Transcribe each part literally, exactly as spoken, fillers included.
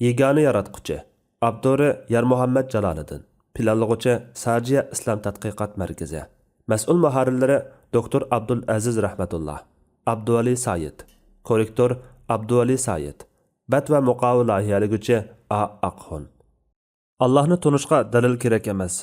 يېگانە ياراتقۇچى. ئاپتورى يارمۇھەممەت جالالىدىن. پىلانلىغۇچى ساجىيە ئىسلام تەتقىقات مەركىزى. مەسئۇل مۇھەررىرلىرى دوكتور ئابدۇل ئەزىز رەھمەتۇللا، ئابدۇۋەلى سايىت. كوررېكتور ئابدۇۋەلى سايىت. بەت ۋە مۇقاۋا لايىھەلىگۈچى ئا ئاقخۇن. ئاللاھنى تونۇشقا دەلىل كېرەك ئەمەس.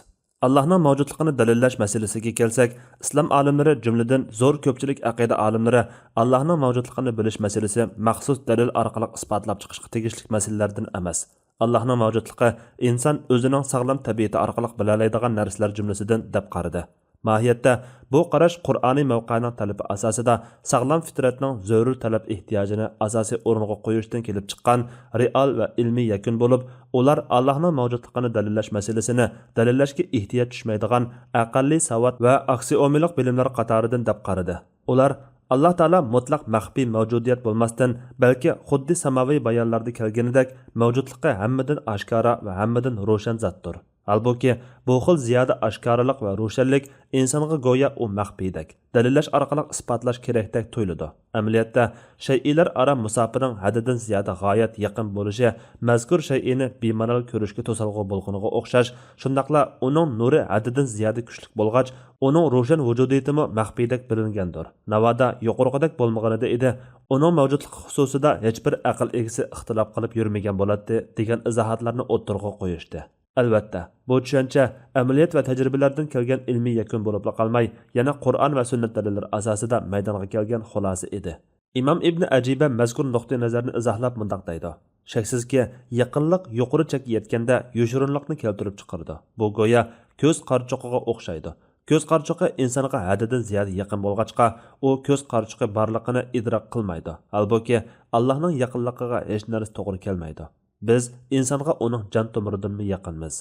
ئاللاھنىڭ مەۋجۇتلۇقىنى دەلىللەش مەسىلىسىگە كەلسەك، ئىسلام ئالىملىرى، جۈملىدىن زور كۆپچىلىك ئەقىدە ئالىملىرى ئاللاھنىڭ مەۋجۇتلۇقىنى بىلىش مەسىلىسى مەخسۇس دەلىل ئارقىلىق ئىسپاتلاپ چىقىشقا تېگىشلىك مەسىلىلەردىن ئەمەس. ئاللاھنىڭ مەۋجۇتلۇقى ئىنسان ئۆزىنىڭ ساغلام تەبىئىتى ئارقىلىق بىلەلەيدىغان نەرسىلەر جۈملىسىدىن دەپ قارىدى. ماھىيەتتە، بۇ قاراش قۇرئانىي مەۋقەنىڭ تەلىپى ئاساسىدا ساغلام فىترەتنىڭ زۆرۈر تەلەپ ئېھتىياجىنى ئاساسىي ئورۇنغا قويۇشتىن كېلىپ چىققان رېئال ۋە ئىلمىي يەكۈن بولۇپ، ئۇلار ئاللاھنىڭ مەۋجۇتلۇقىنى دەلىللەش مەسىلىسىنى دەلىللەشكە ئېھتىياج چۈشمەيدىغان ئەقەللىي ساۋات ۋە ئاكسىئومىلىق بىلىملەر قاتارىدىن دەپ قارىدى. ئۇلار، ئاللاھ تائالا مۇتلەق مەخپىي مەۋجۇدىيەت بولماستىن، بەلكى خۇددى ساماۋىي بايانلاردا كەلگىنىدەك، مەۋجۇتلۇقى ھەممىدىن ئاشكارا ۋە ھەممىدىن روشەن زاتتۇر. ھالبۇكى، بۇ خىل زىيادە ئاشكارىلىق ۋە روشەنلىك ئىنسانغا گويا ئۇ مەخپىيدەك، دەلىللەش ئارقىلىق ئىسپاتلاش كېرەكتەك تۇيۇلىدۇ. ئەمەلىيەتتە، شەيئىلەر ئارا مۇساپىنىڭ ھەددىدىن زىيادە غايەت يېقىن بولۇشى مەزكۇر شەيئىنى بىمەنىلىك كۆرۈشكە توسالغۇ بولغىنىغا ئوخشاش، شۇنداقلا ئۇنىڭ نۇرى ھەددىدىن زىيادە كۈچلۈك بولغاچ، ئۇنىڭ روشەن ۋۇجۇدىيىتىمۇ مەخپىيدەك بىلىنگەندۇر. ناۋادا يۇقىرىقىدەك بولمىغىنىدى ئىدى، ئۇنىڭ مەۋجۇتلۇقى خۇسۇسىدا ھېچبىر ئەقىل ئىگىسى ئىختىلاپ قىلىپ يۈرمىگەن بولاتتى، دېگەن ئىزاھاتلارنى ئوتتۇرىغا قويۇشتى. ئەلۋەتتە، بۇ چۈشەنچە ئەمەلىيەت ۋە تەجرىبىلەردىن كەلگەن ئىلمىي يەكۈن بولۇپلا قالماي، يەنە قۇرئان ۋە سۈننەت دەلىللىرى ئاساسىدا مەيدانغا كەلگەن خۇلاسە ئىدى. ئىمام ئىبنى ئەجىبە مەزكۇر نۇقتىئى نەزەرنى ئىزاھلاپ مۇنداق دەيدۇ: شەكسىزكى، يېقىنلىق يۇقىرى چەككە يەتكەندە يوشۇرۇنلۇقنى كەلتۈرۈپ چىقىرىدۇ. بۇ گويا كۆز قارىچۇقىغا ئوخشايدۇ. كۆز قارىچۇقى ئىنسانغا ھەددىدىن زىيادە يېقىن بولغاچقا، ئۇ كۆز قارىچۇقى بارلىقىنى ئىدراك قىلمايدۇ. ھالبۇكى، ئاللاھنىڭ يېقىنلىقىغا ھېچ نەرسە توغرا كەلمەيدۇ. بىز ئىنسانغا ئۇنىڭ جان تومۇرىدىنمۇ يېقىنمىز.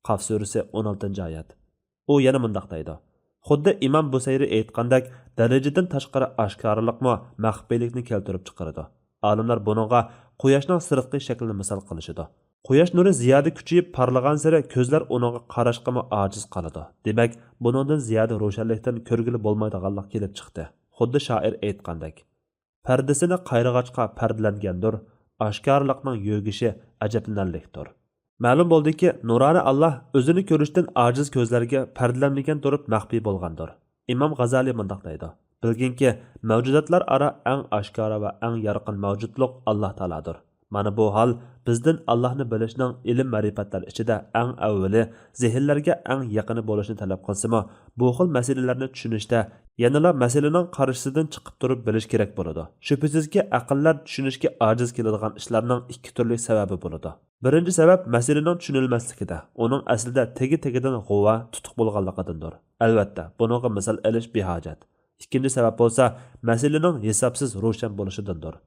قاف سۈرىسى، ئون ئالتىنچى ئايەت. ئۇ يەنە مۇنداق دەيدۇ: خۇددى ئىمام بۇسەيرى ئېيتقاندەك، دەرىجىدىن تاشقىرى ئاشكارىلىقمۇ مەخپىيلىكنى كەلتۈرۈپ چىقىرىدۇ. ئالىملار بۇنىڭغا قۇياشنىڭ سىرتقى شەكلىنى مىسال قىلىشىدۇ. قۇياش نۇرى زىيادە كۈچىيىپ پارلىغانسېرى كۆزلەر ئۇنىڭغا قاراشقىمۇ ئاجىز قالىدۇ. دېمەك، بۇنىڭدىن زىيادە روشەنلىكتىن كۆرگىلى بولمايدىغانلىق كېلىپ چىقتى. خۇددى شائىر ئېيتقاندەك: پەردىسىنى قايرىغاچقا پەردىلەنگەندۇر، ئاشكارىلىقنىڭ يۆگىشى ئەجەبلىنەرلىكتۇر. مەلۇم بولدىكى، نۇرانە ئاللاھ ئۆزىنى كۆرۈشتىن ئاجىز كۆزلەرگە پەردىلەنمىگەن تۇرۇپ مەخپىي بولغاندۇر. ئىمام غازالىي مۇنداق دەيدۇ: بىلگىنكى، مەۋجۇداتلار ئارا ئەڭ ئاشكارا ۋە ئەڭ يارقىن مەۋجۇتلۇق ئاللاھ تائالادۇر. مانا بۇ ھال بىزدىن ئاللاھنى بىلىشنىڭ ئىلىم-مەرىپەتلەر ئىچىدە ئەڭ ئەۋۋىلى، زېھىنلەرگە ئەڭ يېقىنى بولۇشنى تەلەپ قىلسىمۇ، بۇ خىل مەسىلىلەرنى چۈشىنىشتە يەنىلا مەسىلىنىڭ قارشىسىدىن چىقىپ تۇرۇپ بىلىش كېرەك بولىدۇ. شۈبھىسىزكى، ئەقىللەر چۈشىنىشكە ئاجىز كېلىدىغان ئىشلارنىڭ ئىككى تۈرلۈك سەۋەبى بولىدۇ. بىرىنچى سەۋەب مەسىلىنىڭ چۈشىنىلمەسلىكىدە، ئۇنىڭ ئەسلىدە تېگى-تېگىدىن غۇۋا، تۇتۇق بولغانلىقىدىندۇر. ئەلۋەتتە، بۇنىڭغا مىسال ئېلىش بىھاجەت. ئىككىنچى سەۋەب بولسا، مەسىلىنىڭ ھېسابسىز روشەن بولۇشىدىندۇر.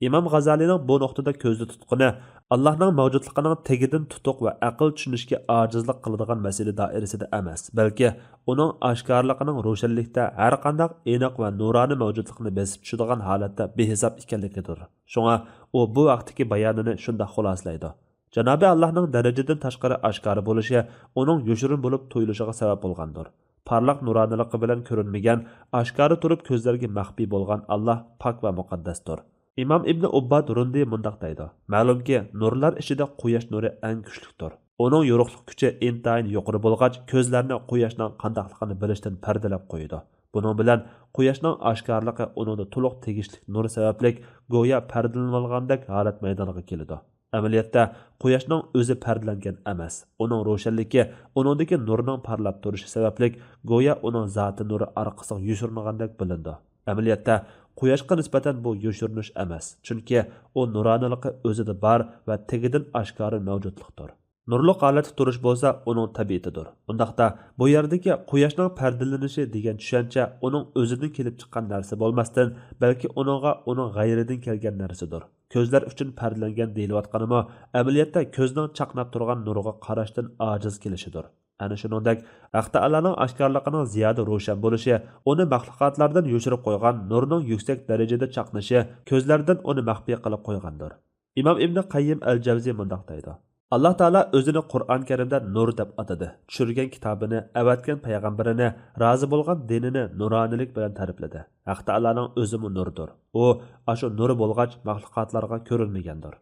ئىمام غازالىنىڭ بۇ نۇقتىدا كۆزدە تۇتقىنى ئاللاھنىڭ مەۋجۇتلۇقىنىڭ تېگىدىن تۇتۇق ۋە ئەقىل چۈشىنىشكە ئاجىزلىق قىلىدىغان مەسىلە دائىرىسىدە ئەمەس، بەلكى ئۇنىڭ ئاشكارىلىقىنىڭ روشەنلىكتە ھەرقانداق ئېنىق ۋە نۇرانە مەۋجۇتلۇقنى بېسىپ چۈشىدىغان ھالەتتە بىھېساب ئىكەنلىكىدۇر. شۇڭا ئۇ بۇ ھەقتىكى بايانىنى شۇنداق خۇلاسىلەيدۇ: جانابى ئاللاھنىڭ دەرىجىدىن تاشقىرى ئاشكارا بولۇشى ئۇنىڭ يوشۇرۇن بولۇپ تۇيۇلۇشىغا سەۋەب بولغاندۇر. پارلاق نۇرانىلىقى بىلەن كۆرۈنمىگەن، ئاشكارا تۇرۇپ كۆزلەرگە مەخپىي بولغان ئاللاھ پاك ۋە مۇقەددەستۇر. ئىمام ئىبنى ئۇبباد رۇندى مۇنداق دەيدۇ: مەلۇمكى، نۇرلار ئىچىدە قۇياش نۇرى ئەڭ كۈچلۈكتۇر. ئۇنىڭ يورۇقلۇق كۈچى ئىنتايىن يۇقىرى بولغاچ، كۆزلەرنى قۇياشنىڭ قانداقلىقىنى بىلىشتىن پەردىلەپ قويىدۇ. بۇنىڭ بىلەن قۇياشنىڭ ئاشكارىلىقى ئۇنىڭدا تولۇق تېگىشلىك نۇر سەۋەبلىك گويا پەردىلىنىۋالغاندەك ھالەت مەيدانغا كېلىدۇ. ئەمەلىيەتتە، قۇياشنىڭ ئۆزى پەردىلەنگەن ئەمەس، ئۇنىڭ روشەنلىكى، ئۇنىڭدىكى نۇرنىڭ پارلاپ تۇرۇشى سەۋەبلىك گويا ئۇنىڭ زاتى نۇرى ئارقىسىغا يوشۇرۇنغاندەك بىلىنىدۇ. ئەمەلىيەتتە، قۇياشقا نىسبەتەن بۇ يوشۇرۇنۇش ئەمەس، چۈنكى ئۇ نۇرانىلىقى ئۆزىدە بار ۋە تېگىدىن ئاشكارا مەۋجۇتلۇقتۇر. نۇرلۇق ھالەتتە تۇرۇش بولسا ئۇنىڭ تەبىئىتىدۇر. ئۇنداقتا، بۇ يەردىكى قۇياشنىڭ پەردىلىنىشى دېگەن چۈشەنچە ئۇنىڭ ئۆزىدىن كېلىپ چىققان نەرسە بولماستىن، بەلكى ئۇنىڭغا ئۇنىڭ غەيرىدىن كەلگەن نەرسىدۇر. كۆزلەر ئۈچۈن پەردىلەنگەن دېيىلىۋاتقىنىمۇ، ئەمەلىيەتتە كۆزنىڭ چاقناپ تۇرغان نۇرىغا قاراشتىن ئاجىز كېلىشىدۇر. ئەنە شۇنىڭدەك، ھەق تائالانىڭ ئاشكارىلىقىنىڭ زىيادە روشەن بولۇشى ئۇنى مەخلۇقاتلاردىن يوشۇرۇپ قويغان نۇرنىڭ يۈكسەك دەرىجىدە چاقنىشى كۆزلەردىن ئۇنى مەخپىي قىلىپ قويغاندۇر. ئىمام ئىبنى قەييىم ئەل جەۋزى مۇنداق دەيدۇ: ئاللاھ تائالا ئۆزىنى قۇرئان كەرىمدە نۇر دەپ ئاتىدى، چۈشۈرگەن كىتابىنى، ئەۋەتكەن پەيغەمبىرىنى، رازى بولغان دىنىنى نۇرانىيلىك بىلەن تەرىپلىدى. ھەق تائالانىڭ ئۆزىمۇ نۇردۇر. ئۇ ئاشۇ نۇرى بولغاچ مەخلۇقاتلارغا كۆرۈنمىگەندۇر.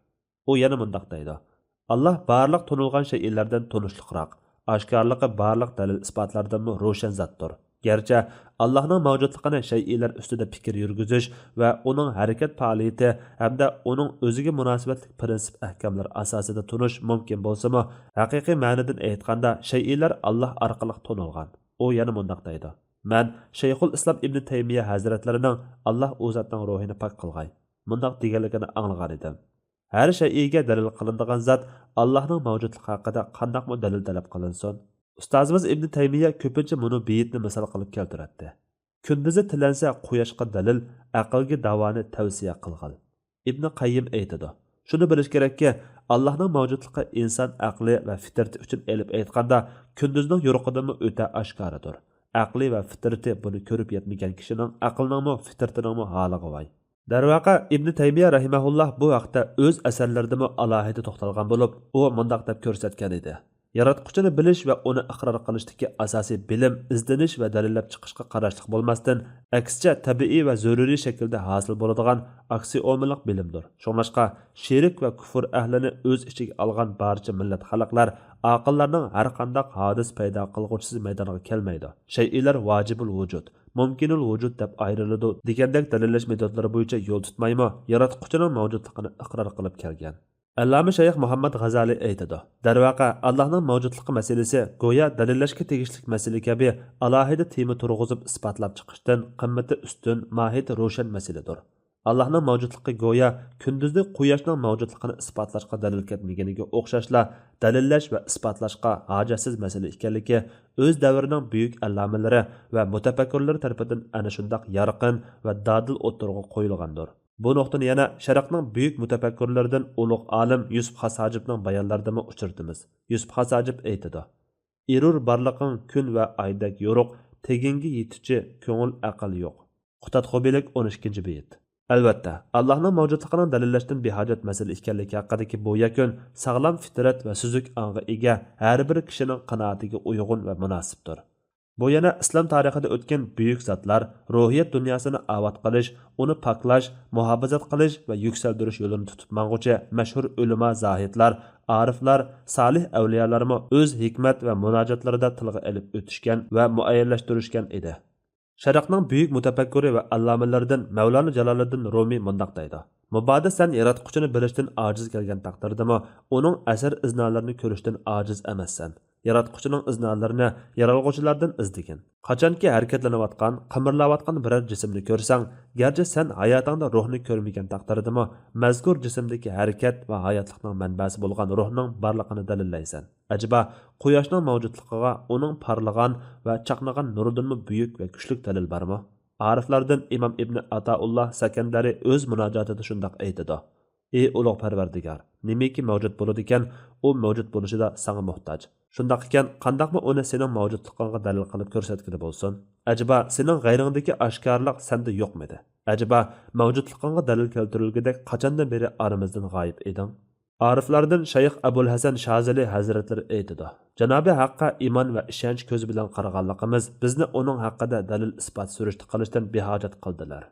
ئۇ يەنە مۇنداق دەيدۇ: ئاللاھ بارلىق تونۇلغان شەيئىلەردىن تونۇشلۇقراق، ئاشكارىلىقى بارلىق دەلىل-ئىسپاتلاردىنمۇ روشەن زاتتۇر. گەرچە ئاللاھنىڭ مەۋجۇتلۇقىنى شەيئىلەر ئۈستىدە پىكىر يۈرگۈزۈش ۋە ئۇنىڭ ھەرىكەت پائالىيىتى ھەمدە ئۇنىڭ ئۆزىگە مۇناسىۋەتلىك پىرىنسىپ ئەھكاملىرى ئاساسىدا تونۇش مۇمكىن بولسىمۇ، ھەقىقىي مەنىدىن ئېيتقاندا، شەيئىلەر ئاللاھ ئارقىلىق تونۇلغان. ئۇ يەنە مۇنداق دەيدۇ: مەن شەيخۇل ئىسلام ئىبنى تەيمىيە ھەزرەتلىرىنىڭ، ئاللاھ ئۇ زاتنىڭ روھىنى پاك قىلغاي، مۇنداق دېگەنلىكىنى ئاڭلىغانىدىم: ھەر شەيئىگە دەلىل قىلىنىدىغان زات ئاللاھنىڭ مەۋجۇتلۇقى ھەققىدە قانداقمۇ دەلىل تەلەپ قىلىنسۇن؟ ئۇستازىمىز ئىبنى تەيمىيە كۆپىنچە مۇنۇ بېيىتنى مىسال قىلىپ كەلتۈرەتتى: كۈندۈزى تىلەنسە قۇياشقا دەلىل، ئەقىلگە داۋانى تەۋسىيە قىلغىل. ئىبنى قەييىم ئېيتىدۇ: شۇنى بىلىش كېرەككى، ئاللاھنىڭ مەۋجۇتلۇقى ئىنسان ئەقلى ۋە فىترىتى ئۈچۈن ئېلىپ ئېيتقاندا، كۈندۈزنىڭ يورۇقىدىنمۇ ئۆتە ئاشكارىدۇر. ئەقلى ۋە فىترىتى بۇنى كۆرۈپ يەتمىگەن كىشىنىڭ ئەقلىنىڭمۇ، فىترىتىنىڭمۇ ھالىغۇ ۋاي! دەرۋەقە، ئىبنى تەيمىيە رەھىمەھۇللاھ بۇ ھەقتە ئۆز ئەسەرلىرىدىمۇ ئالاھىدە توختالغان بولۇپ، ئۇ مۇنداق دەپ كۆرسەتكەن ئىدى: ياراتقۇچىنى بىلىش ۋە ئۇنى ئىقرار قىلىشتىكى ئاساسىي بىلىم ئىزدىنىش ۋە دەلىللەپ چىقىشقا قاراشلىق بولماستىن، ئەكسىچە تەبىئىي ۋە زۆرۈرىي شەكىلدە ھاسىل بولىدىغان ئاكسىئومىلىق بىلىمدۇر. شۇڭلاشقا، شىرك ۋە كۇفر ئەھلىنى ئۆز ئىچىگە ئالغان بارچە مىللەت خەلقلەر، ئاقىللارنىڭ ھەرقانداق ھادىسە پەيدا قىلغۇچىسى مەيدانغا كەلمەيدۇ، شەيئىلەر ۋاجىبۇل ۋۇجۇد، مۇمكىنۇل ۋۇجۇد دەپ ئايرىلىدۇ دېگەندەك دەلىللەش مېتودلىرى بويىچە يول تۇتمايمۇ، ياراتقۇچىنىڭ مەۋجۇتلۇقىنى ئىقرار قىلىپ كەلگەن. ئەللامە شەيخ مۇھەممەد غازالى ئېيتىدۇ: دەرۋەقە، ئاللاھنىڭ مەۋجۇتلۇقى مەسىلىسى گويا دەلىللەشكە تېگىشلىك مەسىلە كەبى ئالاھىدە تېما تۇرغۇزۇپ ئىسپاتلاپ چىقىشتىن قىممىتى ئۈستۈن، ماھىيىتى روشەن مەسىلىدۇر. ئاللاھنىڭ مەۋجۇتلۇقى گويا كۈندۈزدە قۇياشنىڭ مەۋجۇتلۇقىنى ئىسپاتلاشقا دەلىل كەتمىگىنىگە ئوخشاشلا، دەلىللەش ۋە ئىسپاتلاشقا ھاجەتسىز مەسىلە ئىكەنلىكى ئۆز دەۋرىنىڭ بۈيۈك ئەللامىلىرى ۋە مۇتەپەككۇرلىرى تەرىپىدىن ئەنە شۇنداق يارقىن ۋە دادىل ئوتتۇرىغا قويۇلغاندۇر. بۇ نۇقتىنى يەنە شەرقنىڭ بۈيۈك مۇتەپەككۇرلىرىدىن ئۇلۇغ ئالىم يۈسۈپ خاس ھاجىپنىڭ بايانلىرىدىمۇ ئۇچرىتىمىز. يۈسۈپ خاس ھاجىپ ئېيتىدۇ: ئېرۇر بارلىقىڭ كۈن ۋە ئايدەك يورۇق، تېگىڭگە يېتىچە كۆڭۈل ئەقىل يوق. خۇتاد خۇبىلىك، ئون ئىككىنچى بېيىت. ئەلۋەتتە، ئاللاھنىڭ مەۋجۇتلۇقىنىڭ دەلىللەشتىن بىھاجەت مەسىلە ئىكەنلىكى ھەققىدىكى بۇ يەكۈن ساغلام فىترەت ۋە سۈزۈك ئاڭغا ئىگە ھەر بىر كىشىنىڭ قانائىتىگە ئۇيغۇن ۋە مۇناسىپتۇر. بۇ يەنە ئىسلام تارىخىدا ئۆتكەن بۈيۈك زاتلار، روھىيەت دۇنياسىنى ئاۋات قىلىش، ئۇنى پاكلاش، مۇھاپىزەت قىلىش ۋە يۈكسەلدۈرۈش يولىنى تۇتۇپ ماڭغۇچى مەشھۇر ئۆلىما، زاھىدلار، ئارىفلار، سالىھ ئەۋلىيالارمۇ ئۆز ھېكمەت ۋە مۇناجاتلىرىدا تىلغا ئېلىپ ئۆتۈشكەن ۋە مۇئەييەنلەشتۈرۈشكەن ئىدى. شەرقنىڭ بۈيۈك مۇتەپەككۇرى ۋە ئاللامىلىرىدىن مەۋلانا جالالىدىن رۇمى مۇنداق دەيدۇ: مۇبادا سەن ياراتقۇچىنى بىلىشتىن ئاجىز كەلگەن تەقدىردىمۇ، ئۇنىڭ ئەسەر ئىزنالىرىنى كۆرۈشتىن ئاجىز ئەمەسسەن. ياراتقۇچىنىڭ ئىزنالىرىنى يارالغۇچىلاردىن ئىزدىگىن. قاچانكى ھەرىكەتلىنىۋاتقان، قىمىرلاۋاتقان بىرەر جىسىمنى كۆرسەڭ، گەرچە سەن ھاياتىڭدا روھنى كۆرمىگەن تەقدىردىمۇ، مەزكۇر جىسىمدىكى ھەرىكەت ۋە ھاياتلىقنىڭ مەنبەسى بولغان روھنىڭ بارلىقىنى دەلىللەيسەن. ئەجەبا، قۇياشنىڭ مەۋجۇتلۇقىغا ئۇنىڭ پارلىغان ۋە چاقنىغان نۇرىدىنمۇ بۈيۈك ۋە كۈچلۈك دەلىل بارمۇ؟ ئارىفلاردىن ئىمام ئىبنى ئاتائۇللا سەكەندەرى ئۆز مۇناجاتىدا شۇنداق ئېيتىدۇ: ئى ئۇلۇغ پەرۋەردىگار، نېمىكى مەۋجۇت بولىدىكەن، ئۇ مەۋجۇت بولۇشىدا ساڭا موھتاج. شۇنداق ئىكەن، قانداقمۇ ئۇنى سېنىڭ مەۋجۇتلۇقۇڭغا دەلىل قىلىپ كۆرسەتكىلى بولسۇن؟ ئەجەبا، سېنىڭ غەيرىڭدىكى ئاشكارىلىق سەندە يوقمىدى؟ ئەجەبا، مەۋجۇتلۇقۇڭغا دەلىل كەلتۈرۈلگۈدەك قاچاندىن بېرى ئارىمىزدىن غايىب ئىدىڭ؟ ئارىفلاردىن شەيخ ئەبۇل ھەسەن شازىلى ھەزرەتلىرى ئېيتىدۇ: جانابى ھەققە ئىمان ۋە ئىشەنچ كۆزى بىلەن قارىغانلىقىمىز بىزنى ئۇنىڭ ھەققىدە دەلىل-ئىسپات سۈرۈشتە قىلىشتىن بىھاجەت قىلدىلار.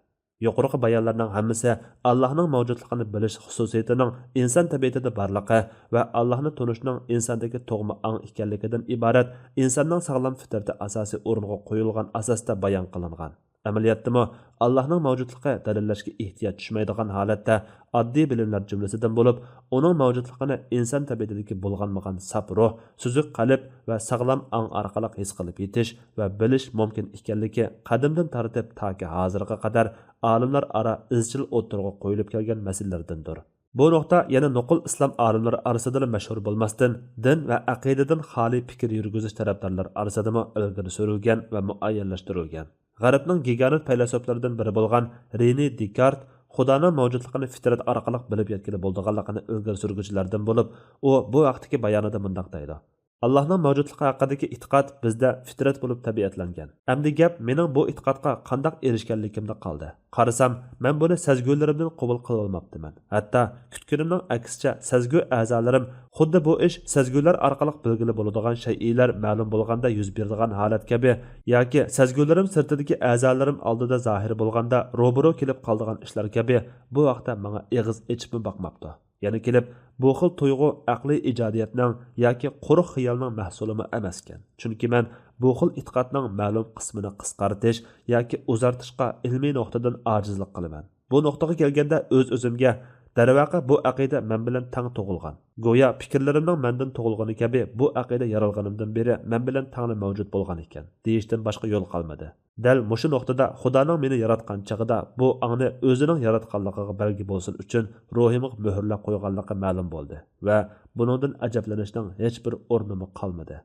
يۇقىرىقى بايانلارنىڭ ھەممىسى ئاللاھنىڭ مەۋجۇتلۇقىنى بىلىش خۇسۇسىيىتىنىڭ ئىنسان تەبىئىتىدە بارلىقى ۋە ئاللاھنى تونۇشنىڭ ئىنساندىكى تۇغما ئاڭ ئىكەنلىكىدىن ئىبارەت ئىنساننىڭ ساغلام فىترىتى ئاساسىي ئورۇنغا قويۇلغان ئاساستا بايان قىلىنغان. ئەمەلىيەتتىمۇ، ئاللاھنىڭ مەۋجۇتلۇقى دەلىللەشكە ئېھتىياج چۈشمەيدىغان ھالەتتە ئاددىي بىلىملەر جۈملىسىدىن بولۇپ، ئۇنىڭ مەۋجۇتلۇقىنى ئىنسان تەبىئىتىدىكى بۇلغانمىغان ساپ روھ، سۈزۈك قەلب ۋە ساغلام ئاڭ ئارقىلىق ھېس قىلىپ يېتىش ۋە بىلىش مۇمكىن ئىكەنلىكى قەدىمدىن تارتىپ تاكى ھازىرغا قەدەر ئالىملار ئارا ئىزچىل ئوتتۇرىغا قويۇلۇپ كەلگەن مەسىلىلەردىندۇر. بۇ نۇقتا يەنە نوقۇل ئىسلام ئالىملىرى ئارىسىدىلا مەشھۇر بولماستىن، دىن ۋە ئەقىدىدىن خالىي پىكىر يۈرگۈزۈش تەرەپدارلار ئارىسىدىمۇ ئىلگىرى سۈرۈلگەن ۋە مۇئەييەنلەشتۈرۈلگەن. غەربنىڭ گىگانت پەيلاسوپلىرىدىن بىرى بولغان رېنى دېكارت خۇدانىڭ مەۋجۇتلۇقىنى فىترەت ئارقىلىق بىلىپ يەتكىلى بولىدىغانلىقىنى ئىلگىرى سۈرگۈچىلەردىن بولۇپ، ئۇ بۇ ھەقتىكى بايانىدا مۇنداق دەيدۇ: ئاللاھنىڭ مەۋجۇتلۇقى ھەققىدىكى ئېتىقاد بىزدە فىترەت بولۇپ تەبىئەتلەنگەن. ئەمدى گەپ مېنىڭ بۇ ئېتىقادقا قانداق ئېرىشكەنلىكىمدە قالدى. قارىسام، مەن بۇنى سەزگۈلىرىمدىن قوبۇل قىلىۋالماپتىمەن. ھەتتا كۈتكىنىمنىڭ ئەكسىچە، سەزگۈ ئەزالىرىم خۇددى بۇ ئىش سەزگۈلەر ئارقىلىق بىلگىلى بولىدىغان شەيئىلەر مەلۇم بولغاندا يۈز بېرىدىغان ھالەت كەبى ياكى سەزگۈلىرىم سىرتىدىكى ئەزالىرىم ئالدىدا زاھىر بولغاندا روبىرو كېلىپ قالىدىغان ئىشلار كەبى بۇ ھەقتە ماڭا ئېغىز ئېچىپمۇ باقماپتۇ. يەنە كېلىپ، بۇ خىل تۇيغۇ ئەقلىي ئىجادىيەتنىڭ ياكى قۇرۇق خىيالنىڭ مەھسۇلىمۇ ئەمەسكەن. چۈنكى مەن بۇ خىل ئېتىقادنىڭ مەلۇم قىسمىنى قىسقارتىش ياكى ئۇزارتىشقا ئىلمىي نۇقتىدىن ئاجىزلىق قىلىمەن. بۇ نۇقتىغا كەلگەندە، ئۆز-ئۆزۈمگە، دەرۋەقە، بۇ ئەقىدە مەن بىلەن تەڭ تۇغۇلغان. گويا پىكىرلىرىمنىڭ مەندىن تۇغۇلغىنى كەبى، بۇ ئەقىدە يارالغىنىمدىن بېرى مەن بىلەن تەڭلا مەۋجۇت بولغان ئىكەن، دېيىشتىن باشقا يول قالمىدى. دەل مۇشۇ نۇقتىدا خۇدانىڭ مېنى ياراتقان چېغىدا بۇ ئاڭنى ئۆزىنىڭ ياراتقانلىقىغا بەلگە بولسۇن ئۈچۈن روھىمغا مۆھۈرلەپ قويغانلىقى مەلۇم بولدى ۋە بۇنىڭدىن ئەجەبلىنىشنىڭ ھېچبىر ئورنىمۇ قالمىدى.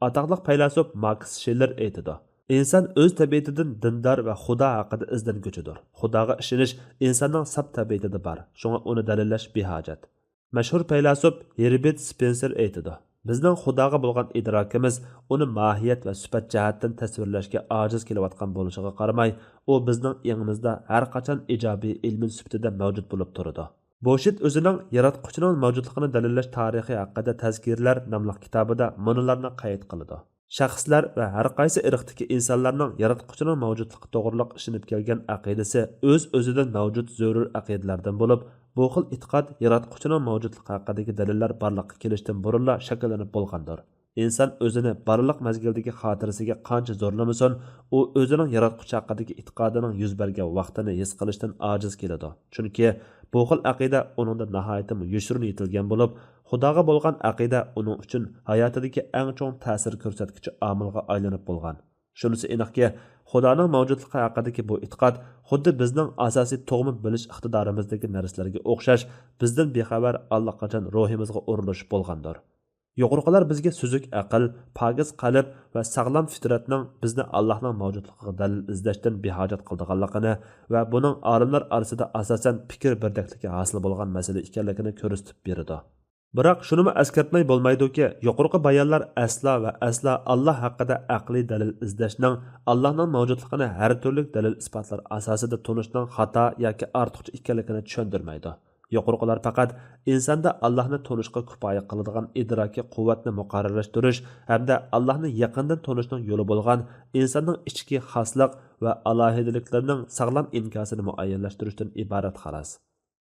ئاتاقلىق پەيلاسوپ ماكس شىللېر ئېيتىدۇ: «ئىنسان ئۆز تەبىئىتىدىن دىندار ۋە خۇدا ھەققىدە ئىزدەنگۈچىدۇر. خۇداغا ئىشىنىش ئىنساننىڭ ساپ تەبىئىتىدە بار، شۇڭا ئۇنى دەلىللەش بىھاجەت.» مەشھۇر پەيلاسوپ ھېربېرت سپېنسېر ئېيتىدۇ: «بىزنىڭ خۇداغا بولغان ئىدراكىمىز ئۇنى ماھىيەت ۋە سۈپەت جەھەتتىن تەسۋىرلەشكە ئاجىز كېلىۋاتقان بولۇشىغا قارىماي، ئۇ بىزنىڭ ئېڭىمىزدا ھەر قاچان ئىجابىي ئېلېمېنت سۈپىتىدە مەۋجۇت بولۇپ تۇرىدۇ.» بوشىت ئۆزىنىڭ ياراتقۇچىنىڭ مەۋجۇتلۇقىنى دەلىللەش تارىخى ھەققىدە تەزكىرىلەر ناملىق كىتابىدا مۇنۇلارنى قەيت قىلىدۇ: «شەخسلەر ۋە ھەر قايسى ئىرقتىكى ئىنسانلارنىڭ ياراتقۇچىنىڭ مەۋجۇتلۇقى توغرۇلۇق ئىشىنىپ كەلگەن ئەقىدىسى ئۆز-ئۆزىدىن مەۋجۇت زۆرۈر ئەقىدىلەردىن بولۇپ، بۇ خىل ئېتىقاد ياراتقۇچىنىڭ مەۋجۇتلۇقى ھەققىدىكى دەلىللەر بارلىققا كېلىشتىن بۇرۇنلا شەكىللىنىپ بولغاندۇر. ئىنسان ئۆزىنى بارلىق مەزگىلدىكى خاتىرىسىگە قانچە زورلىمىسۇن، ئۇ ئۆزىنىڭ ياراتقۇچى ھەققىدىكى ئېتىقادىنىڭ يۈز بەرگەن ۋاقتىنى ھېس قىلىشتىن ئاجىز كېلىدۇ. چۈنكى بۇ خىل ئەقىدە ئۇنىڭدا ناھايىتىمۇ يوشۇرۇن يېتىلگەن بولۇپ، خۇداغا بولغان ئەقىدە ئۇنىڭ ئۈچۈن ھاياتىدىكى ئەڭ چوڭ تەسىر كۆرسەتكۈچى ئامىلغا ئايلىنىپ بولغان. شۇنىسى ئېنىقكى، خۇدانىڭ مەۋجۇتلۇقى ھەققىدىكى بۇ ئېتىقاد خۇددى بىزنىڭ ئاساسىي تۇغما بىلىش ئىقتىدارىمىزدىكى نەرسىلەرگە ئوخشاش، بىزدىن بىخەۋەر ئاللىقاچان روھىمىزغا ئورۇنلىشىپ بولغاندۇر. يۇقىرىقىلار بىزگە سۈزۈك ئەقىل، پاكىز قەلب ۋە ساغلام فىترەتنىڭ بىزنى ئاللاھنىڭ مەۋجۇتلۇقىغا دەلىل ئىزدەشتىن بىھاجەت قىلىدىغانلىقىنى ۋە بۇنىڭ ئالىملار ئارىسىدا ئاساسەن پىكىر بىردەكلىكى ھاسىل بولغان مەسىلە ئىكەنلىكىنى كۆرسىتىپ بېرىدۇ. بىراق شۇنىمۇ ئەسكەرتمەي بولمايدۇكى، يۇقىرىقى بايانلار ئەسلا ۋە ئەسلا ئاللا ھەققىدە ئەقلىي دەلىل ئىزدەشنىڭ، ئاللانىڭ مەۋجۇتلۇقىنى ھەر تۈرلۈك دەلىل-ئىسپاتلار ئاساسىدا تونۇشنىڭ خاتا ياكى ئارتۇقچە ئىكەنلىكىنى چۈشەندۈرمەيدۇ. يۇقىرىقىلار پەقەت ئىنساندا ئاللاھنى تونۇشقا كۇپايە قىلىدىغان ئىدراكىي قۇۋۋەتنى مۇقەررەرلەشتۈرۈش ھەمدە ئاللاھنى يېقىندىن تونۇشنىڭ يولى بولغان ئىنساننىڭ ئىچكى خاسلىق ۋە ئالاھىدىلىكلىرىنىڭ ساغلام ئىنكاسىنى مۇئەييەنلەشتۈرۈشتىن ئىبارەت، خالاس.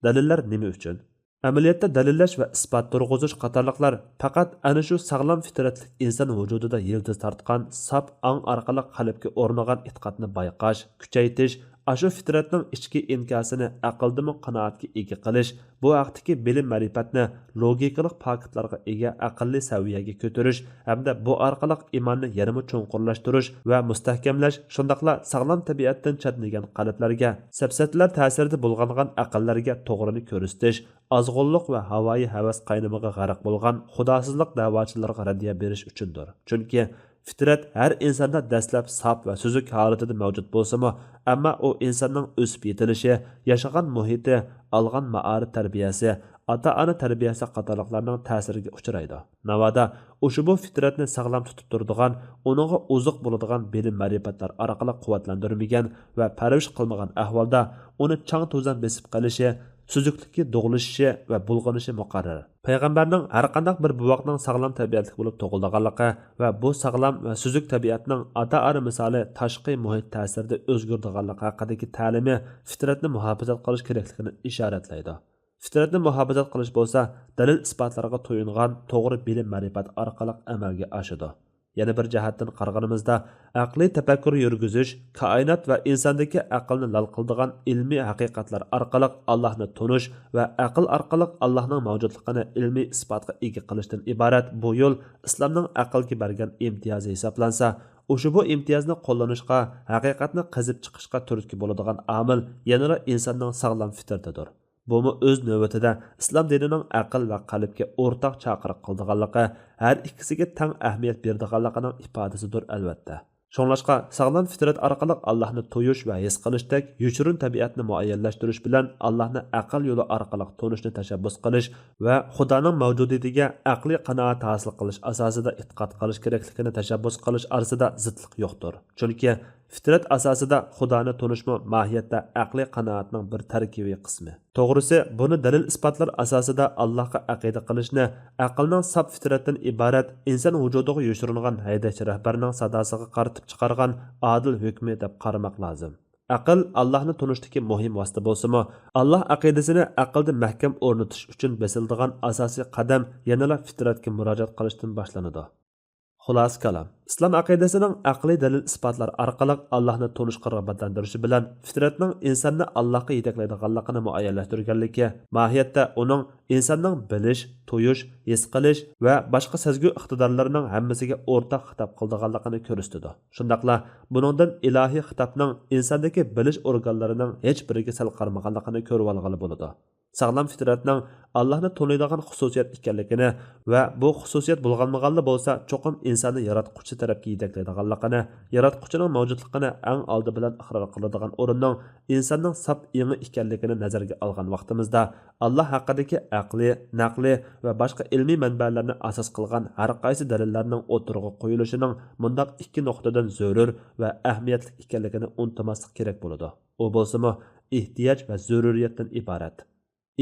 دەلىللەر نېمە ئۈچۈن؟ ئەمەلىيەتتە دەلىللەش ۋە ئىسپات تۇرغۇزۇش قاتارلىقلار پەقەت ئەنە شۇ ساغلام فىترەتلىك ئىنسان ۋۇجۇدىدا يىلتىز تارتقان ساپ ئاڭ ئارقىلىق قەلبكە ئورنىغان ئېتىقادنى بايقاش، كۈچەيتىش، ئاشۇ فىترەتنىڭ ئىچكى ئىنكاسىنى ئەقىلدىمۇ قانائەتكە ئىگە قىلىش، بۇ ھەقتىكى بىلىم-مەرىپەتنى لوگىكىلىق پاكىتلارغا ئىگە ئەقلىي سەۋىيەگە كۆتۈرۈش ھەمدە بۇ ئارقىلىق ئىماننى يەنىمۇ چوڭقۇرلاشتۇرۇش ۋە مۇستەھكەملەش، شۇنداقلا ساغلام تەبىئەتتىن چەتنىگەن قەلبلەرگە، سەپسەتىلەر تەسىرىدە بۇلغانغان ئەقىللەرگە توغرىنى كۆرسىتىش، ئازغۇنلۇق ۋە ھاۋايى ھەۋەس قاينىمىغا غەرق بولغان خۇداسىزلىق دەۋاچىلىرىغا رەددىيە بېرىش ئۈچۈندۇر. چۈنكى فىترەت ھەر ئىنساندا دەسلەپ ساپ ۋە سۈزۈك ھالىتىدە مەۋجۇت بولسىمۇ، ئەمما ئۇ ئىنساننىڭ ئۆسۈپ يېتىلىشى، ياشىغان مۇھىتى، ئالغان مائارىپ تەربىيەسى، ئاتا-ئانا تەربىيەسى قاتارلىقلارنىڭ تەسىرىگە ئۇچرايدۇ. ناۋادا ئۇشبۇ فىترەتنى ساغلام تۇتۇپ تۇرىدىغان، ئۇنىڭغا ئوزۇق بولىدىغان بىلىم-مەرىپەتلەر ئارقىلىق قۇۋۋەتلەندۈرمىگەن ۋە پەرۋىش قىلمىغان ئەھۋالدا، ئۇنى چاڭ-توزان بېسىپ قېلىشى، سۈزۈكلۈكى دوغلىشىشى ۋە بۇلغىنىشى مۇقەررەر. پەيغەمبەرنىڭ ھەرقانداق بىر بوۋاقنىڭ ساغلام تەبىئەتلىك بولۇپ تۇغۇلىدىغانلىقى ۋە بۇ ساغلام ۋە سۈزۈك تەبىئەتنىڭ ئاتا-ئانا مىسالى تاشقى مۇھىت تەسىرىدە ئۆزگىرىدىغانلىقى ھەققىدىكى تەلىمى فىترەتنى مۇھاپىزەت قىلىش كېرەكلىكىنى ئىشارەتلەيدۇ. فىترەتنى مۇھاپىزەت قىلىش بولسا دەلىل-ئىسپاتلارغا تويۇنغان توغرا بىلىم-مەرىپەت ئارقىلىق ئەمەلگە ئاشىدۇ. يەنە بىر جەھەتتىن قارىغىنىمىزدا، ئەقلىي تەپەككۇر يۈرگۈزۈش، كائىنات ۋە ئىنساندىكى ئەقىلنى لال قىلىدىغان ئىلمىي ھەقىقەتلەر ئارقىلىق ئاللاھنى تونۇش ۋە ئەقىل ئارقىلىق ئاللاھنىڭ مەۋجۇتلۇقىنى ئىلمىي ئىسپاتقا ئىگە قىلىشتىن ئىبارەت بۇ يول ئىسلامنىڭ ئەقىلگە بەرگەن ئىمتىيازى ھېسابلانسا، ئۇشبۇ ئىمتىيازنى قوللىنىشقا، ھەقىقەتنى قېزىپ چىقىشقا تۈرتكە بولىدىغان ئامىل يەنىلا ئىنساننىڭ ساغلام فىترىتىدۇر. بۇمۇ ئۆز نۆۋىتىدە ئىسلام دىنىنىڭ ئەقىل ۋە قەلبكە ئورتاق چاقىرىق قىلىدىغانلىقى، ھەر ئىككىسىگە تەڭ ئەھمىيەت بېرىدىغانلىقىنىڭ ئىپادىسىدۇر، ئەلۋەتتە. شۇڭلاشقا، ساغلام فىترەت ئارقىلىق ئاللاھنى تۇيۇش ۋە ھېس قىلىشتەك يوشۇرۇن تەبىئەتنى مۇئەييەنلەشتۈرۈش بىلەن ئاللاھنى ئەقىل يولى ئارقىلىق تونۇشنى تەشەببۇس قىلىش ۋە خۇدانىڭ مەۋجۇدىيىتىگە ئەقلىي قانائەت ھاسىل قىلىش ئاساسىدا ئېتىقاد قىلىش كېرەكلىكىنى تەشەببۇس قىلىش ئارىسىدا زىتلىق يوقتۇر. چۈنكى فىترەت ئاساسىدا خۇدانى تونۇشمۇ ماھىيەتتە ئەقلىي قانائەتنىڭ بىر تەركىبىي قىسمى. توغرىسى، بۇنى دەلىل-ئىسپاتلار ئاساسىدا ئاللاھقا ئەقىدە قىلىشنى ئەقىلنىڭ ساپ فىترەتتىن ئىبارەت ئىنسان ۋۇجۇدىغا يوشۇرۇنغان ھەيدەكچى رەھبەرنىڭ ساداسىغا قارىتىپ چىقارغان ئادىل ھۆكمى دەپ قارىماق لازىم. ئەقىل ئاللاھنى تونۇشتىكى مۇھىم ۋاسىتە بولسىمۇ، ئاللاھ ئەقىدىسىنى ئەقىلدە مەھكەم ئورنىتىش ئۈچۈن بېسىلىدىغان ئاساسىي قەدەم يەنىلا فىترەتكە مۇراجىئەت قىلىشتىن باشلىنىدۇ. خۇلاسە كالام، ئىسلام ئەقىدىسىنىڭ ئەقلىي دەلىل-ئىسپاتلار ئارقىلىق ئاللاھنى تونۇشقا رىغبەتلەندۈرۈشى بىلەن فىترەتنىڭ ئىنساننى ئاللاھقا يېتەكلەيدىغانلىقىنى مۇئەييەنلەشتۈرگەنلىكى، ماھىيەتتە ئۇنىڭ ئىنساننىڭ بىلىش، تۇيۇش، ھېس قىلىش ۋە باشقا سەزگۈ ئىقتىدارلىرىنىڭ ھەممىسىگە ئورتاق خىتاب قىلىدىغانلىقىنى كۆرسىتىدۇ. شۇنداقلا بۇنىڭدىن ئىلاھىي خىتابنىڭ ئىنساندىكى بىلىش ئورگانلىرىنىڭ ھېچ بىرىگە سەل قارىمىغانلىقىنى كۆرۈۋالغىلى بولىدۇ. ساغلام فىترەتنىڭ ئاللاھنى تونۇيدىغان خۇسۇسىيەت ئىكەنلىكىنى ۋە بۇ خۇسۇسىيەت بۇلغانمىغانلا بولسا، چوقۇم ئىنساننى ياراتقۇچى تەرەپكە يېتەكلەيدىغانلىقىنى، ياراتقۇچىنىڭ مەۋجۇتلۇقىنى ئەڭ ئالدى بىلەن ئىقرار قىلىدىغان ئورۇننىڭ ئىنساننىڭ ساپ ئېڭى ئىكەنلىكىنى نەزەرگە ئالغان ۋاقتىمىزدا، ئاللاھ ھەققىدىكى ئەقلىي، نەقلىي ۋە باشقا ئىلمىي مەنبەلەرنى ئاساس قىلغان ھەرقايسى دەلىللەرنىڭ ئوتتۇرىغا قويۇلۇشىنىڭ مۇنداق ئىككى نۇقتىدىن زۆرۈر ۋە ئەھمىيەتلىك ئىكەنلىكىنى ئۇنتۇماسلىق كېرەك بولىدۇ. ئۇ بولسىمۇ ئېھتىياج ۋە زۆرۈرىيەتتىن ئىبارەت.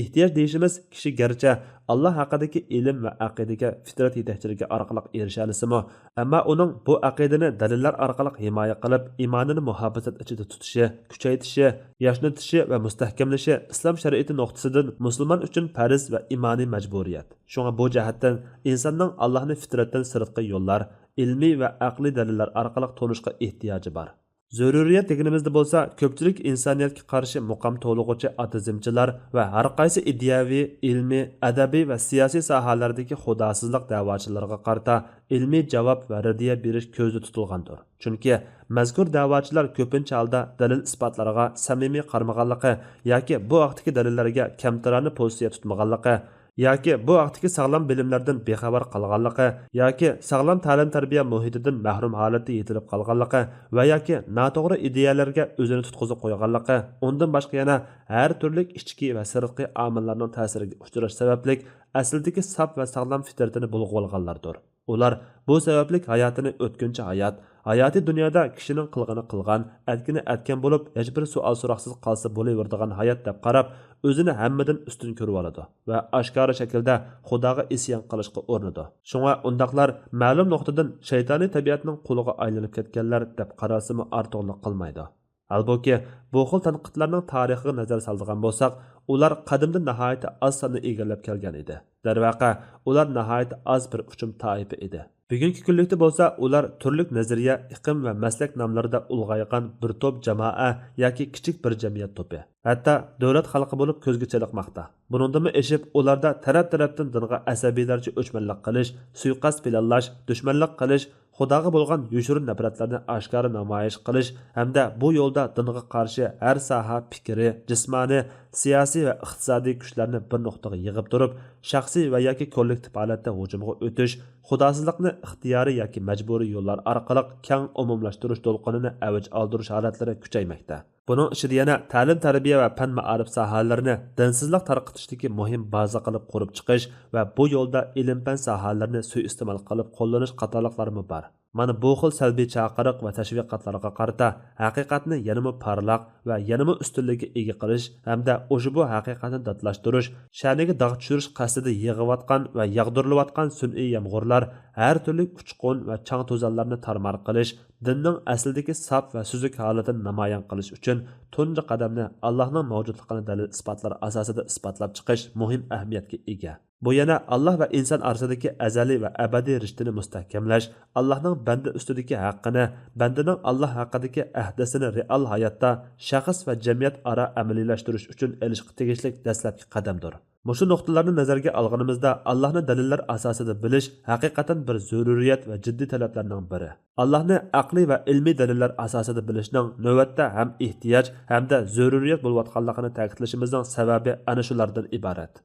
ئېھتىياج دېيىشىمىز، كىشى گەرچە ئاللاھ ھەققىدىكى ئىلىم ۋە ئەقىدىگە فىترەت يېتەكچىلىكى ئارقىلىق ئېرىشەلىسىمۇ، ئەمما ئۇنىڭ بۇ ئەقىدىنى دەلىللەر ئارقىلىق ھىمايە قىلىپ، ئىمانىنى مۇھاپىزەت ئىچىدە تۇتۇشى، كۈچەيتىشى، ياشنىتىشى ۋە مۇستەھكەملىشى ئىسلام شەرىئىتى نۇقتىسىدىن مۇسۇلمان ئۈچۈن پەرز ۋە ئىمانىي مەجبۇرىيەت. شۇڭا بۇ جەھەتتىن ئىنساننىڭ ئاللاھنى فىترەتتىن سىرتقى يوللار، ئىلمىي ۋە ئەقلىي دەلىللەر ئارقىلىق تونۇشقا ئېھتىياجى بار. زۆرۈرىيەت دېگىنىمىزدە بولسا، كۆپچىلىك ئىنسانىيەتكە قارشى مۇقام تولىغۇچى ئاتېئىزمچىلار ۋە ھەرقايسى ئىدىيەۋى، ئىلمىي، ئەدەبىي ۋە سىياسىي ساھەلەردىكى خۇداسىزلىق دەۋاچىلىرىغا قارىتا ئىلمىي جاۋاب ۋە رەددىيە بېرىش كۆزدە تۇتۇلغاندۇر. چۈنكى مەزكۇر دەۋاچىلار كۆپىنچە ھالدا دەلىل-ئىسپاتلارغا سەمىمىي قارىمىغانلىقى ياكى بۇ ھەقتىكى دەلىللەرگە كەمتەرانە پوزىتسىيە تۇتمىغانلىقى، ياكى بۇ ھەقتىكى ساغلام بىلىملەردىن بىخەۋەر قالغانلىقى، ياكى ساغلام تەلىم-تەربىيە مۇھىتىدىن مەھرۇم ھالەتتە يېتىلىپ قالغانلىقى ۋە ياكى ناتوغرا ئىدىيەلەرگە ئۆزىنى تۇتقۇزۇپ قويغانلىقى، ئۇندىن باشقا يەنە ھەر تۈرلۈك ئىچكى ۋە سىرتقى ئامىللارنىڭ تەسىرىگە ئۇچراش سەۋەبلىك ئەسلىدىكى ساپ ۋە ساغلام فىترىتىنى بۇلغىۋالغانلاردۇر. ئۇلار بۇ سەۋەبلىك ھاياتىنى ئۆتكۈنچى ھايات، ھاياتىي دۇنيادا كىشىنىڭ قىلغىنى قىلغان، ئەتكىنى ئەتكەن بولۇپ، ھېچبىر سوئال-سوراقسىز قالسا بولۇۋېرىدىغان ھايات دەپ قاراپ، ئۆزىنى ھەممىدىن ئۈستۈن كۆرۈۋالىدۇ ۋە ئاشكارا شەكىلدە خۇداغا ئىسيان قىلىشقا ئۇرۇنىدۇ. شۇڭا ئۇنداقلار مەلۇم نۇقتىدىن شەيتانىي تەبىئەتنىڭ قۇلىغا ئايلىنىپ كەتكەنلەر دەپ قارالسىمۇ ئارتۇقلۇق قىلمايدۇ. ھالبۇكى، بۇ خىل تەنقىدلەرنىڭ تارىخىغا نەزەر سالىدىغان بولساق، ئۇلار قەدىمدە ناھايىتى ئاز ساننى ئىگىلەپ كەلگەن ئىدى. دەرۋەقە، ئۇلار ناھايىتى ئاز بىر ئۇچۇم تائىپە ئىدى. بۈگۈنكى كۈنلۈكتە بولسا ئۇلار تۈرلۈك نەزەرىيە، ئېقىم ۋە مەسلەك ناملىرىدا ئۇلغايغان بىر توپ جامائە ياكى كىچىك بىر جەمئىيەت توپى. ھەتتا دۆلەت خەلقى بولۇپ كۆزگە چېلىقماقتا. بۇنىڭدىنمۇ ئېشىپ، ئۇلاردا تەرەپ-تەرەپتىن دىنغا ئەسەبىيلەرچە ئۆچمەنلىك قىلىش، سۇيىقەست پىلانلاش، دۈشمەنلىك قىلىش، خۇداغا بولغان يوشۇرۇن نەپرەتلەرنى ئاشكارا نامايىش قىلىش ھەمدە بۇ يولدا دىنغا قارشى ھەر ساھە پىكرى، جىسمانىي، سىياسىي ۋە ئىقتىسادىي كۈچلەرنى بىر نۇقتىغا يىغىپ تۇرۇپ، شەخسىي ۋە ياكى كوللېكتىپ ھالەتتە ھۇجۇمغا ئۆتۈش، خۇداسىزلىقنى ئىختىيارىي ياكى مەجبۇرىي يوللار ئارقىلىق كەڭ ئومۇملاشتۇرۇش دولقۇنىنى ئەۋج ئالدۇرۇش ھالەتلىرى كۈچەيمەكتە. بۇنىڭ ئىچىدە يەنە تەلىم-تەربىيە ۋە پەن-مائارىپ ساھەلىرىنى دىنسىزلىق تارقىتىشتىكى مۇھىم بازا قىلىپ قۇرۇپ چىقىش ۋە بۇ يولدا ئىلىم-پەن ساھەلىرىنى سۇيىئىستېمال قىلىپ قوللىنىش قاتارلىقلارمۇ بار. مانا بۇ خىل سەلبىي چاقىرىق ۋە تەشۋىقاتلارغا قارىتا ھەقىقەتنى يەنىمۇ پارلاق ۋە يەنىمۇ ئۈستۈنلۈككە ئىگە قىلىش ھەمدە ئۇشبۇ ھەقىقەتنى داتلاشتۇرۇش، شەنىگە داغ چۈشۈرۈش قەستىدە يېغىۋاتقان ۋە ياغدۇرۇلۇۋاتقان سۈنئىي يامغۇرلار ھەر تۈرلۈك ئۇچقۇن ۋە چاڭ-توزانلارنى تارمار قىلىش، دىننىڭ ئەسلىدىكى ساپ ۋە سۈزۈك ھالىتىنى نامايان قىلىش ئۈچۈن تۇنجى قەدەمنى ئاللاھنىڭ مەۋجۇتلۇقىنى دەلىل-ئىسپاتلار ئاساسىدا ئىسپاتلاپ چىقىش مۇھىم ئەھمىيەتكە ئىگە. بۇ يەنە ئاللاھ ۋە ئىنسان ئارىسىدىكى ئەزەلىي ۋە ئەبەدىي رىشتىنى مۇستەھكەملەش، ئاللاھنىڭ بەندە ئۈستىدىكى ھەققىنى، بەندىنىڭ ئاللاھ ھەققىدىكى ئەھدىسىنى رېئال ھاياتتا شەخس ۋە جەمئىيەت ئارا ئەمەلىيلەشتۈرۈش ئۈچۈن ئېلىشقا تېگىشلىك دەسلەپكى قەدەمدۇر. مۇشۇ نۇقتىلارنى نەزەرگە ئالغىنىمىزدا، ئاللاھنى دەلىللەر ئاساسىدا بىلىش ھەقىقەتەن بىر زۆرۈرىيەت ۋە جىددىي تەلەپلەرنىڭ بىرى. ئاللاھنى ئەقلىي ۋە ئىلمىي دەلىللەر ئاساسىدا بىلىشنىڭ نۆۋەتتە ھەم ئېھتىياج، ھەمدە زۆرۈرىيەت بولۇۋاتقانلىقىنى تەكىتلىشىمىزنىڭ سەۋەبى ئەنە شۇلاردىن ئىبارەت.